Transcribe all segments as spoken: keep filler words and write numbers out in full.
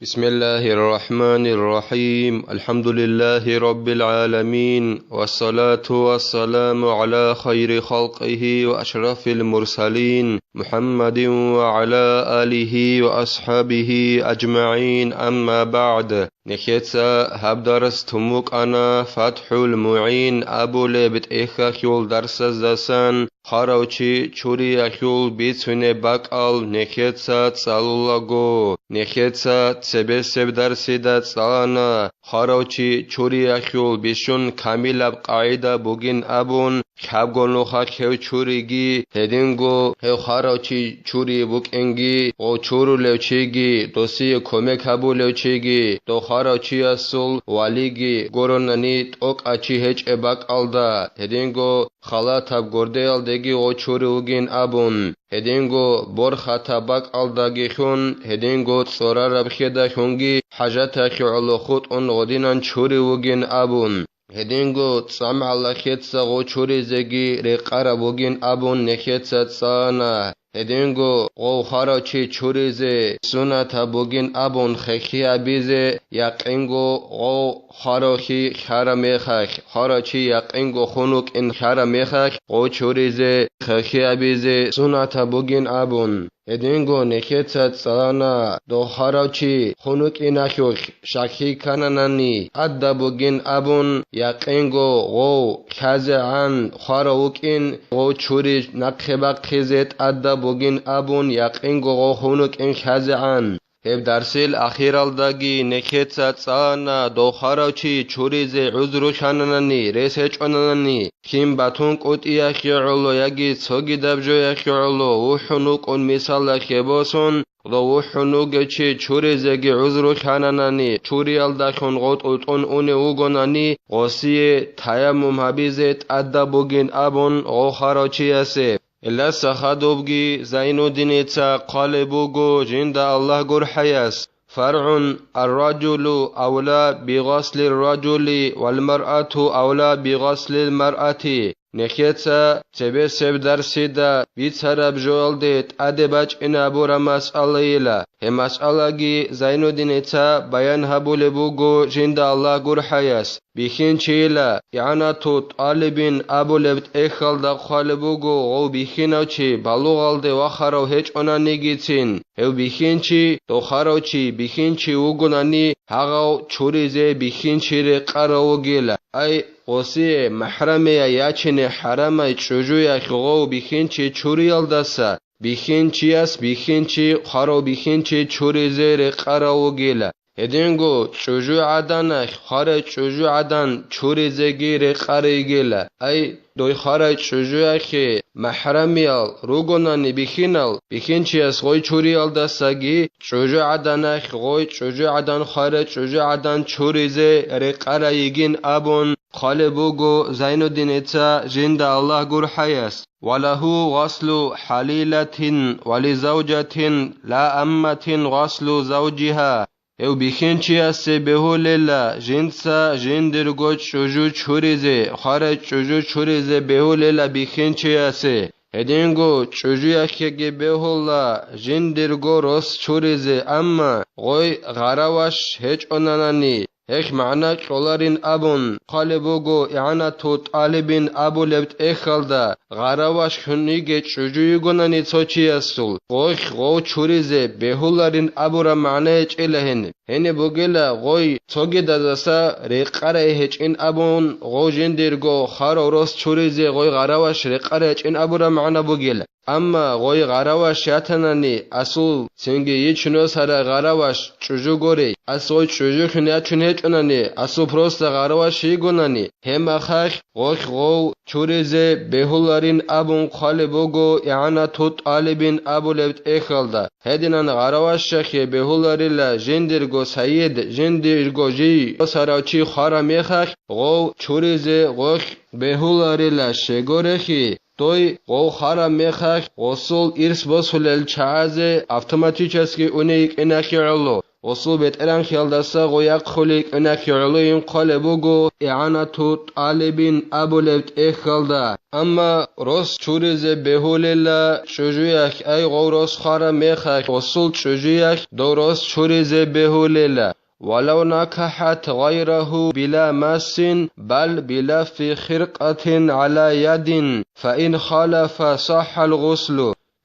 بسم الله الرحمن الرحيم. الحمد لله رب العالمين. والصلاة والسلام على خير خلقه وأشرف المرسلين محمد وعلى آله وأصحابه أجمعين. أما بعد. Нехеца гьаб дарс тун букӀана ФатхӀул МугӀин абулеб тӀехьалъул дарсаздасан. Хварав чи чуриялъул бицунеб бакӀал нехеца цӀалулаго, нехеца цебесеб дарсида цӀалана, хварав чи чуриялъул бищун камилаб къагӀида бугин абун, лъабго нухалъ гьев чуриги, гьединго гьев хварав чи чури букӀинги, гъов чурулев чиги, досие кумек гьабулев чиги, дов хварав чиясул валиги гуронани тӀокӀав чи гьечӀеб бакӀалда, гьединго халатаб гордеялдеги гъов чури вугин абун, гьединго борхатаб бакӀалдагилъун, гьединго цӀорараб хьедалъунги хӀажаталъе гӀоло хутӀун гъодинан чури вугин абун, гьединго цӀамгӀалахъеца гъов чуризеги рекъараб бугин абун нехеца цӀана. Гьединго гъов хварав чи чуризе сунатаб бугин абун хехи абизе, якъинго гъов хваравлъи лъараб мехалъ, хварав чи якъинго хун вукӀин лъараб мехалъ гъов чуризе хехи абизе сунатаб бугин абун. Гьединго нехеца цӀана, дов хварав чи хун вукӀиналъулъ щаклъи ккананани, тӀадаб бугин абун, якъинго гъов лъазегӀан хварав вукӀин, гъов чури нахъе бахъизе тӀадаб бугин абун, якъинго гъов хун вукӀин лъазегӀан. Гьеб дарсил ахиралдаги нехеца цӀана, дов хварав чи чуризе гӀузру лъананани, рес гьечӀонанани, кин батун кӀутӀиялъе гӀоло яги цогидаб жоялъе гӀоло вухӀун вукӀун мисалалъе босун, гъов вухӀун вугев чи чуризеги гӀузру лъананани, чуриялдалъун гъов тӀутӀун унев вугонани, гъосие таяммум гьабизе тӀадаб бугин абун гъов хварав чиясе. Илдаса хадубги Зайнуддиница хъвалеб буго жинда Аллагь гурхӀаяс: فرع: الرجل أولى بغسل الرجل والمرأة أولى بغسل المرأة. Нехеца цебесеб дарсида бицараб жоялде тӀаде бачӀинабураб масъалайила. Гьеб масъалаги Зайнуддиница баян гьабулеб буго жинда Аллагь гурхӀаяс. Бихьинчийила, игӀанату тӀалибин абулеб тӀехьалда хъвалеб буго, гъов бихьинав чи балугъалде вахарав гьечӀонанигицин, гьев бихьинчи, дов хварав чи бихьинчи вугонани, гьагъав чуризе бихьинчи рекъарав вугила. Ай, гъосие махӀрамияй ячине хӀарамай чӀужуялъ гъов бихьинчи чуриялдаса, бихьинчияс бихьинчи, хварав бихьинчи чуризе рекъарав вугила. Гьединго чӀужугӀаданалъ хварай чӀужугӀадан чуризеги рекъарай йигила. Ай, дой хварай чӀужуялъе махӀрамиял ругонани бихьинал, бихьинчияс гъой чуриялдасаги чӀужугӀаданалъ гъой чӀужугӀадан хварай чӀужугӀадан чуризе рекъарай йигин абун хъвалеб буго Зайнуддиница жинда Аллагь гурхӀаяс. وله غسل حليلة ولزوجة لا أمة غسل زوجها. Гьев бихьинчиясе бегьулела жинца жиндирго чӀужу чуризе, хварай чӀужу чуризе бегьулела бихьинчиясе. Гьединго чӀужуялъеги бегьула жиндирго рос чуризе, амма гъой гъараваш гьечӀонанани, гьелъ магӀна кьоларин абун хъвалеб буго, игӀанату тӀалибин абулеб тӀехьалда гъараваш хьуниге чӀужу йигонани цо чиясул, гъолъ гъов чуризе бегьуларин абураб магӀна гьечӀила гьениб. Гьениб бугила гъой цогидазаса рекъарай гьечӀин абун, гъов жиндирго хварав рос чуризе гъой гъараваш рекъарай гьечӀин абураб магӀна бугила. Амма гъой гъараваш ятанани, асул цинги йичун росарай гъараваш чӀужу гурей, ас гъой чӀужулъун ячун гьечӀонани, асул просто гъараваш йигонани, гьеб мехалъ гъолъ гъов чуризе бегьуларин абун хъвалеб буго игӀанату тӀалибин абулеб тӀехьалда. Гьединан гъаравашахъе бегьуларила жиндирго сайид, жиндирго жий росарав чи хвараб мехалъ гъов чуризе гъолъ бегьуларила щегорехи, дой гъов хвараб мехалъ гъосул ирс босулел чагӀазе автоматически уне йикӀиналъе гӀоло. гъосул бетӀергьанлъиялдаса гъой яхъулей кӀвенахъе гӀолойин хъвалеб буго ИгӀанату ТӀалибин абулеб тӀехьалда. Амма рос чуризе бегьулела чӀужуялъ, ай гъов рос хвараб мехалъ гъосул чӀужуялъ дов рос чуризе бегьулела. ولو نكحت غيره بلا مس، بل بلف خرقة على يد، فإن خالف صح الغسل.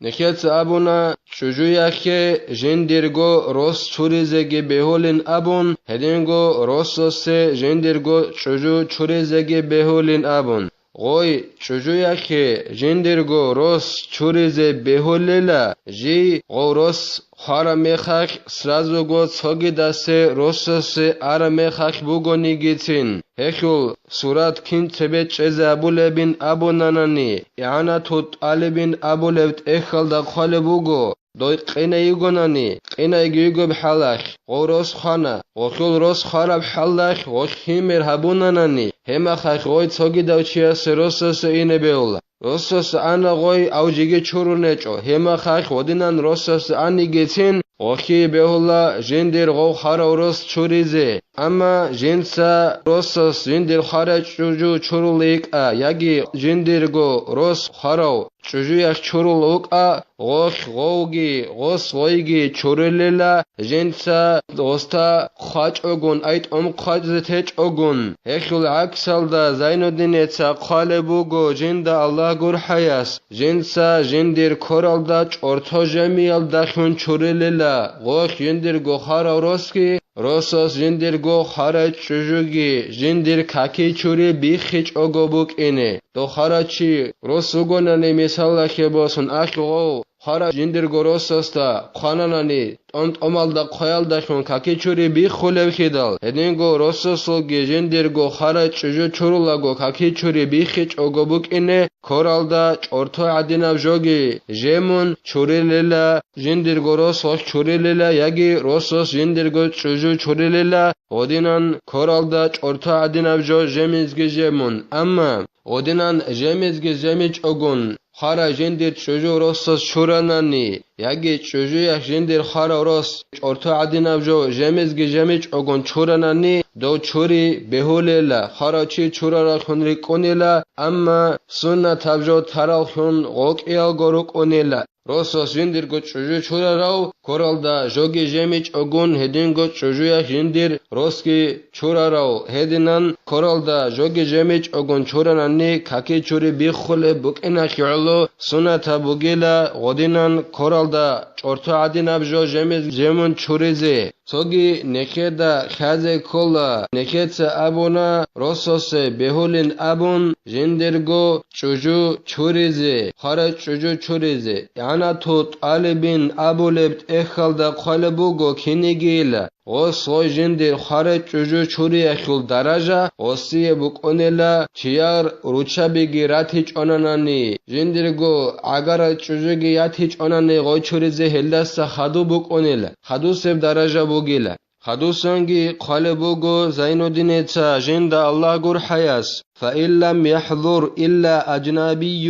Нехеца абуна, чӀужуялъе жиндирго рос чуризеги бегьулин абун, гьединго росасе жиндирго чӀужу чуризеги бегьулин абун. Гъой, чӀужуялъе жиндирго рос чуризе бегьулела, жий гъов рос хвараб мехалъ сразуго цогидасе росасе араб мехалъ бугонигицин. Гьелъул сурат кин цебе чӀезе абулебин абунанани, ИгӀанату ТӀалибин абулеб тӀехьалда хъвалеб буго. Дой къинай йигонани, къинайги йигоб хӀалалъ, гъов рос хвана, гъолъул рос хвараб хӀалалъ гъолъ гьимер гьабунанани, гьемахалъ гъой цогидав чиясе росасе ине бегьула. Росасе ана гъой, ав жеги чурун гьечӀо, гьемахалъ гъодинан росасе анигицин, гъолъие бегьула жиндир гъов хварав рос чуризе. Амма жинца росас жиндир хварай чӀужу чурулей йикӀа, яги жиндирго рос хварав чӀужуялъ чурул вукӀа, гъолъ гъовги, гъос гъойги чурулела, жинца гъоста хъвачӀогун, ай тӀом хъвазе течӀогун. Гьелъул гӀаксалда Зайнуддинеца хъвалеб буго жинда Аллагь гурхӀаяс, жинца жиндир коралда чӀорто жемиялдалъун чурулела, гъолъ жиндирго хварав росги, росас жиндирго хварай чӀужуги, жиндир каки чури биххичӀого букӀине. Дов хварав чи рос вугонани, мисалалъе босун, алъ гъов хварав жиндирго росасда хъвананани, тӀом-тӀомалда хъваялдалъун каки чури биххулевлъидал, гьединго росасулги жиндирго хварай чӀужу чурулаго каки чури биххичӀого букӀине, коралда чӀорто гӀадинаб жоги жемун чурулела, жиндирго рос гъолъ чурулела, яги росас жиндирго чӀужу чурулела, гъодинан коралда чӀорто гӀадинаб жо жемизги жемун. Амма гъодинан жемизги жемичӀогун, хварай жиндир чӀужу росас чуранани, яги чӀужуялъ жиндир хварав рос чӀорто гӀадинаб жо жемизги жемичӀогун чуранани, дов чури бегьулела, хварав чи чурараллъун рикӀкӀунела, амма суннатаб жо тараллъун гъокӀиялго рукӀунела. Росас жиндирго чӀужу чурарав, коралда жоги жемичӀогун, гьединго чӀужуялъ жиндир росги чурарав, гьединан коралда жоги жемичӀогун чуранани, каки чури биххулеб букӀиналъе гӀоло суннатаб бугила гъодинан коралда чӀорто гӀадинаб жо жемиз-, жемун чуризе. Цоги нехеда хьазе ккола, нехеца абуна росасе бегьулин абун жиндирго чӀужу чуризе, хварай чӀужу чуризе. ИгӀанату ТӀалибин абулеб тӀехьалда хъвалеб буго кинигийила, гъос гъой жиндир хварай чӀужу чуриялъул даража гъосие букӀунела, чияр руччабиги ратичӀонанани, жиндирго гӀагарал чӀужуги ятичӀонани гъой чуризе гьелдаса хадуб букӀунела, хадусеб даража бугила. Хадусанги хъвалеб буго Зайнуддинеца жинда Аллагь гурхӀаяс: فإن لم يحضر إلا أجنبي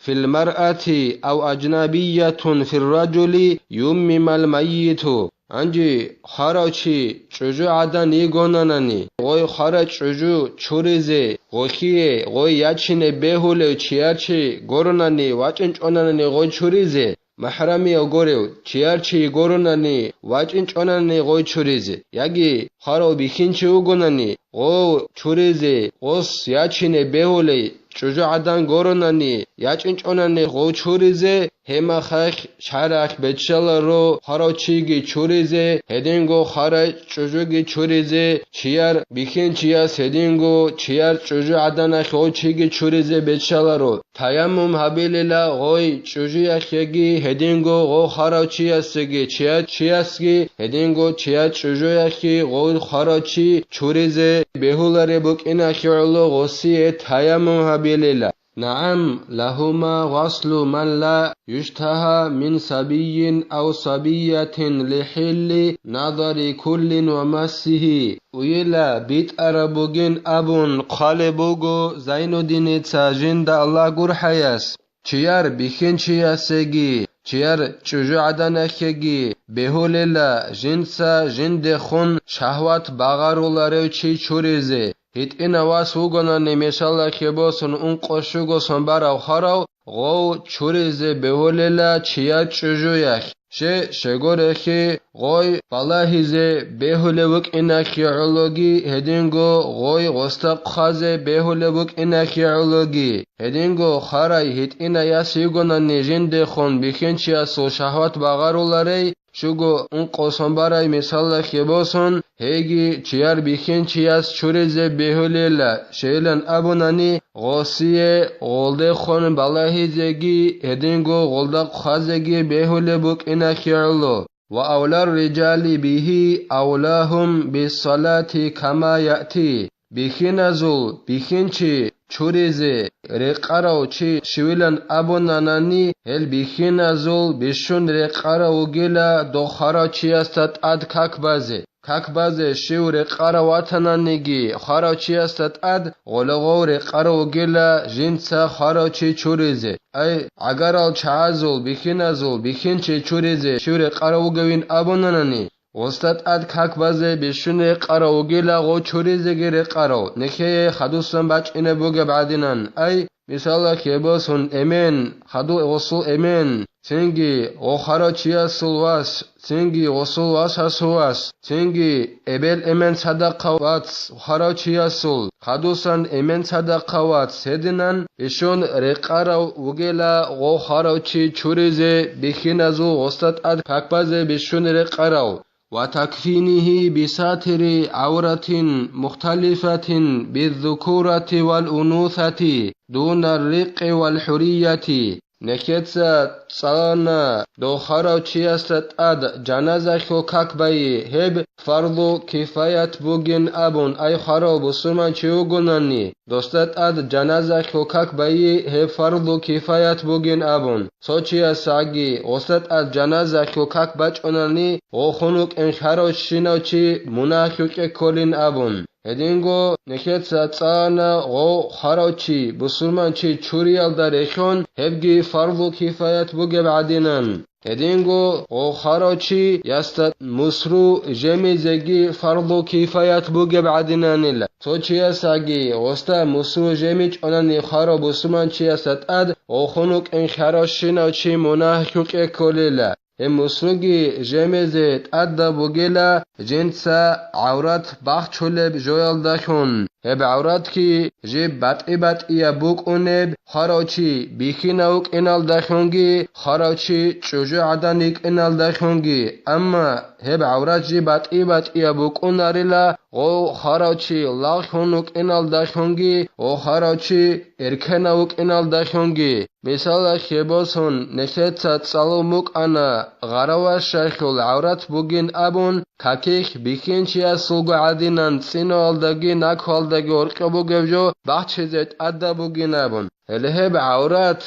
في المرأة أو أجنبية في الرجل يمم الميت. Гьанже хварав чи чӀужу гӀадан йигонанани, гъой хварай чӀужу чуризе, гъолъие гъой ячине бегьулев чияр чи горонани вачӀинчӀонанани гъой чуризе, махӀрамияв горев чияр чи горонани вачӀинчӀонани гъой чуризе, яги хварав бихьинчи вугонани гъов чуризе, гъос ячине бегьулей чӀужу гӀадан горонани ячӀинчӀонани гъов чуризе, гьемахалъ шаргӀалъ беччаларо хварав чиги чуризе, гьединго хварай чӀужуги чуризе, чияр бихьинчияс гьединго чияр чӀужу гӀаданалъ гъов чиги чуризе беччаларо. Таяммум гьабилила гъой чӀужуялъеги, гьединго гъов хварав чиясеги, чияр чиясги, гьединго чияр чӀужуялъги гъов хварав чи чуризе бегьулареб букӀиналъе гӀоло гъосие таяммум гьабилила. نعم، لهما غسل من لا يشتهى من صبي أو صبية لحل نظر كل ومسه. Уйила битӀараб бугин абун хъвалеб буго Зайнуддиница жинда Аллагь гурхӀаяс, чияр бихьинчиясеги, чияр чӀужугӀаданахьеги бегьулела жинца жиндехун шагьват багъаруларев чи чуризе. ГьитӀинав вас вугонани, мисалалъе босун, ункъо-щуго сон барав хварав, гъов чуризе бегьулела чияр чӀужуялъ. Ще, щегорехи, гъой балагьизе бегьулев вукӀиналъе гӀологи, гьединго гъой гъосда хъвазе бегьулев вукӀиналъе гӀологи, гьединго хварай гьитӀинай яс йигонани жиндехун бихьинчиясул шагьват багъаруларей, щуго ункъо сон барай мисалалъе босун, гьейги чияр бихьинчияс чуризе бегьулела, щейилан абунани, гъосие гъолдехун балагьизеги, гьединго гъолда хъвазеги бегьулеб букӀиналъе гӀоло. Ва авлар риджали бигьи авлагьум биссалати кама яти. Бихьиназул бихьинчи чуризе рекъарав чи щивилан абунанани, гьел бихьиназул бищун рекъарав вугила дов хварав чиясда тӀад как базе. Как базе щив рекъарав ватананиги, хварав чиясда тӀад гъолагъов рекъарав вугила жинца хварав чи чуризе. Ай, гӀагарал чагӀазул бихьиназул бихьинчи чуризе щив рекъарав вугевин абунанани, гъосда тӀад как базе бищун рекъарав вугила гъов чуризеги рекъарав, нехее хадусан бачӀинеб бугеб гӀадинан. Ай, мисалалъе босун, эмен, хадув гъосул эмен, цинги гъов хварав чиясул вас, цинги гъосул васасул вас, цинги эбел-эмен цадахъав вац хварав чиясул, хадусан эмен цадахъав вац, гьединан бищун рекъарав вугила гъов хварав чи чуризе бихьиназул гъосда тӀад как базе бищун рекъарав. Ва такфинигьи бисатири гӀавратин мухталифатин биззукурати вал унусати дунар рикъи вал хӀурияти. Нехеца цӀалана дов хварав чиясда тӀад жаназахьул как байи, гьеб фарзу кифаят бугин абун, ай хварав бусурманчи вугонани, досда тӀад жаназахьул как байи, гьеб фарзу кифаят бугин абун, цо чиясаги гъосда тӀад жаназахьул как бачӀунани, гъохун вукӀин хваравщинав чи мунагьлъукье кколин абун. Гьединго нехеца цӀана гъов хварав чи, бусурманчи чуриялда релълъун, гьебги фарзу кифаят бугеб гӀадинан. Гьединго гъов хварав чи ясда мусру жемизеги фарзу кифаят бугеб гӀадинанила. Цо чиясаги гъосда мусру жемичӀонани хварав бусурманчиясда тӀад гъохун вукӀин хваравщинав чи мунагьлъукье кколила. Гьеб мусруги жемезе тӀадаб бугела жинца гӀаврат бахчулеб жоялдалъун. Гьеб гӀавратги жиб батӀи-батӀияб букӀунеб, хварав чи бихьинав вукӀиналдалъунги, хварав чи чӀужугӀадан йикӀиналдалъунги. Амма гьеб гӀаврат жиб батӀи-батӀияб букӀунарила гъов хварав чи лагълъун вукӀиналдалъунги ва хварав чи эркенав вукӀиналдалъунги. Мисалалъе босун, нехеца цӀалун букӀана гъаравашалъул гӀаврат бугин абун, какихь бихьинчиясулго гӀадинан цӀинуялдаги накуялдаги гьоркьоб бугеб жо бахчизе тӀадаб бугин абун. Гьеле гьеб гӀаврат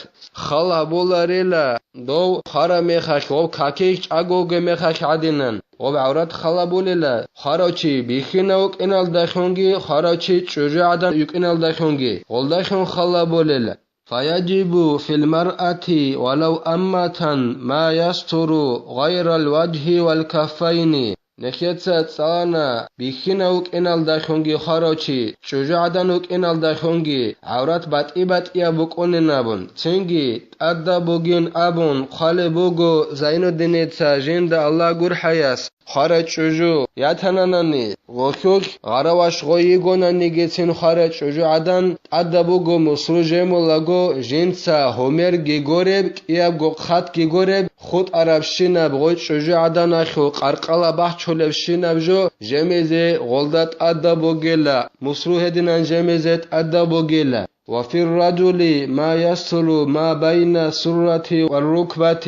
хал гьабуларила дов хвараб мехалъ, гъоб какихь чӀаго вугеб мехалъ гӀадинан. Гъоб гӀаврат хал гьабулила хварав чи бихьинав вукӀиналдалъунги, хварав чи чӀужугӀадан йукӀиналдалъунги, гъолдалъун хал гьабулила. فيجب في المرأة ولو أمة ما يستر غير الوجه والكفين. Нехеца цӀана бихьинав вукӀиналдалъунги хварав чи, чӀужугӀадан вукӀиналдалъунги гӀаврат батӀи-батӀияб букӀунин абун, цинги тӀадаб бугин абун хъвалеб буго Зайнуддиница, жинда Аллагь гурхӀаяс. Хварай чӀужу ятананани, вохьулъ гъараваш гъой йигонанигицин хварай чӀужу гӀадан тӀадаб буго мусру жемулаго, жинца гьумерги гореб, кӀиябго хъатги гореб, хутӀарабщинаб гъой чӀужу гӀаданалъул къаркъала бахчулебщинаб жо жемезе гъолда тӀадаб бугела, мусру гьединан жемезе тӀадаб бугела. وفي الرجل ما يستر ما بين السرة والركبة.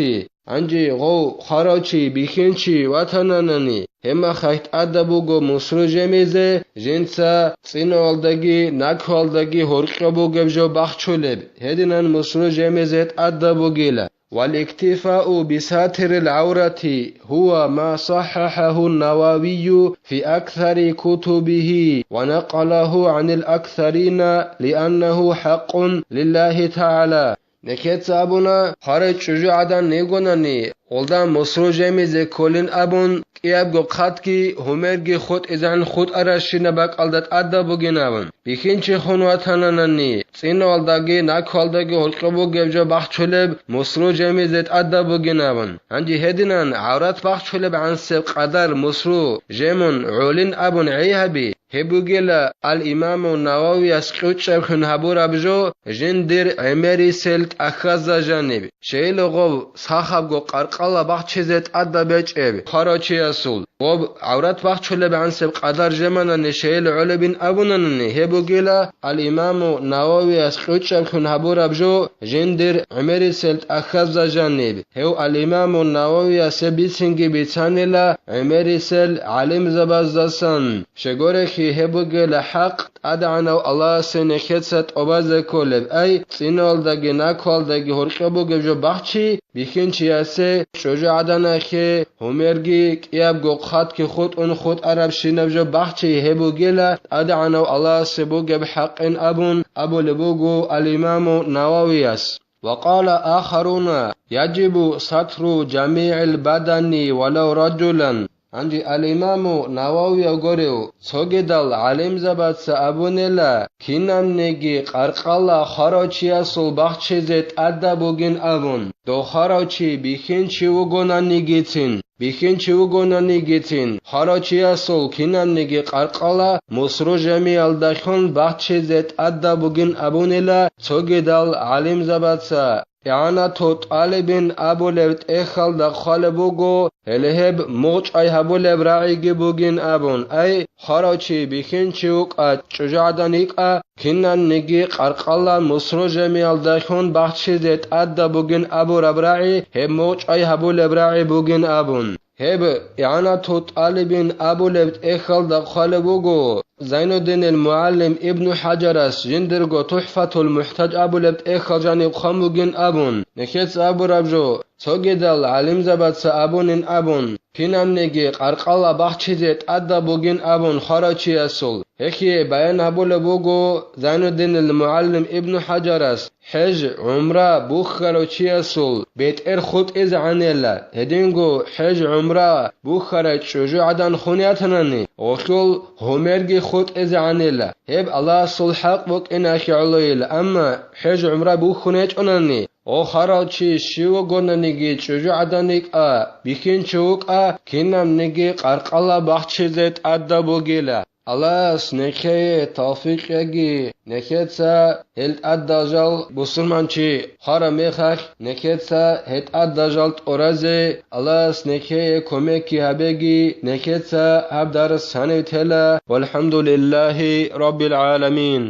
Гьанже гъов хварав чи, бихьинчи ватананани, гьеб мехалъ тӀадаб буго мусру жемезе, жинца цӀинуялдаги накуялдаги гьоркьоб бугеб жо бахчулеб, гьединан мусру жемезе тӀадаб бугила. والاكتفاء بساتر العورة هو ما صححه النووي في أكثر كتبه ونقله عن الأكثرين لأنه حق لله تعالى. Нехеца абуна, хварай чӀужугӀадан йигонани, гъолда мусру жемизе кколин абун, кӀиябго хъатги гьумерги хутӀизегӀан хутӀаращинаб бакӀалда тӀадаб бугин абун. Бихьинчи хун ватананани, цӀиналдаги наквалдаги гьоркьоб бугеб жо бахчулеб мусру жемизе тӀадаб бугин абун. Гьанже гьединан гӀаврат бахчулеб гӀансеб къадар мусру жемун гӀолин абун гӀей гьаби, гьеб бугела ал-Имаму Нававияс кьучӀаблъун гьабураб жо жиндир гӀемерисел тӀахьазда жаниб, щайила гъоб сахабго къаркъала бахчизе тӀадаб бечӀеб хварав чиясул. Гъоб гӀаврат бахчулеб гӀансеб къадар жеманани щайила гӀолебин абунанани, гьеб бугела ал-Имаму Нававияс кьучӀаблъун гьабураб жо жиндир гӀемерисел тӀахьазда жаниб. Гьев ал-Имаму Нававияс гьеб бицинги бицанила гӀемерисел гӀалимзабаздасан. Щегорехъи гьеб бугела хӀакъ, ТӀадегӀанав Аллагьасе нехеца тӀобазе кколеб, ай, цӀиналдаги наквалдаги гьоркьоб бугеб жо бахчи, бихьинчиясе, чӀужугӀаданахъе, гьумерги, кӀиябго хъатги хутӀун хутӀарабщинаб жо бахчи гьеб бугела ТӀадегӀанав Аллагьасе бугеб хӀакъин абун абулеб буго ал-Имаму Нававияс. وقال آخرون يجب ستر جميع البدن ولو رجلا. Гьанже ал-Имаму Нававияв гурев, цогидал гӀалимзабаца абунела, кинабниги къаркъала хварав чиясул бахчизе тӀадаб бугин абун, дов хварав чи бихьинчи вугонанигицин, бихьинчи вугонанигицин, хварав чиясул кинабниги къаркъала мусру жемиялдалъун бахчизе тӀадаб бугин абунела цогидал гӀалимзабаца. ИгӀанату ТӀалибин абулеб тӀехьалда хъвалеб буго, гьеле гьеб мугъчӀвай гьабулеб рагӀиги бугин абун, ай, хварав чи бихьинчи вукӀа, чӀужугӀадан йикӀа, кинабниги къаркъала мусру жемиялдалъун бахчизе тӀадаб бугин абураб рагӀи гьеб мугъчӀвай гьабулеб рагӀи бугин абун. Гьеб ИгӀанату ТӀалибин абулеб тӀехьалда хъвалеб буго, Зайнуддинил мугӀалим Ибну ХӀаджарас жиндирго ТухӀфатул МухӀтаж абулеб тӀехьал жаниб хъван бугин абун, нехеца абураб жо, цогидал гӀалимзабаца абунин абун, кинабниги къаркъала бахчизе тӀадаб бугин абун хварав чиясул. Гьехие баян гьабулеб буго Зайнуддинил мугӀалим Ибну ХӀаджарас, хӀеж-гӀумра бухьарав чиясул бетӀер хутӀизегӀанила, гьединго хӀеж-гӀумра бухьарай чӀужугӀадан хун ятанани, гъолъул гьумерги хутӀизегӀанила, гьеб Аллагьасул хӀакъ букӀиналъе гӀолойила, амма хӀеж-гӀумра бухьун гьечӀонани, гъо хварав чи щив вугонаниги чӀужугӀадан йикӀа, бихьинчи вукӀа, кинабниги къаркъала бахчизе тӀадаб бугила. Аллагьас нехее тавфикъ яги, нехеца гьел тӀадал жал бусурманчи хвараб мехалъ, нехеца гьел тӀадал жал тӀоразе Аллагьас нехее кумекги гьабеги, нехеца гьаб дарс гьанив тела. ВалхӀамдулиллагьи раббил гӀаламин.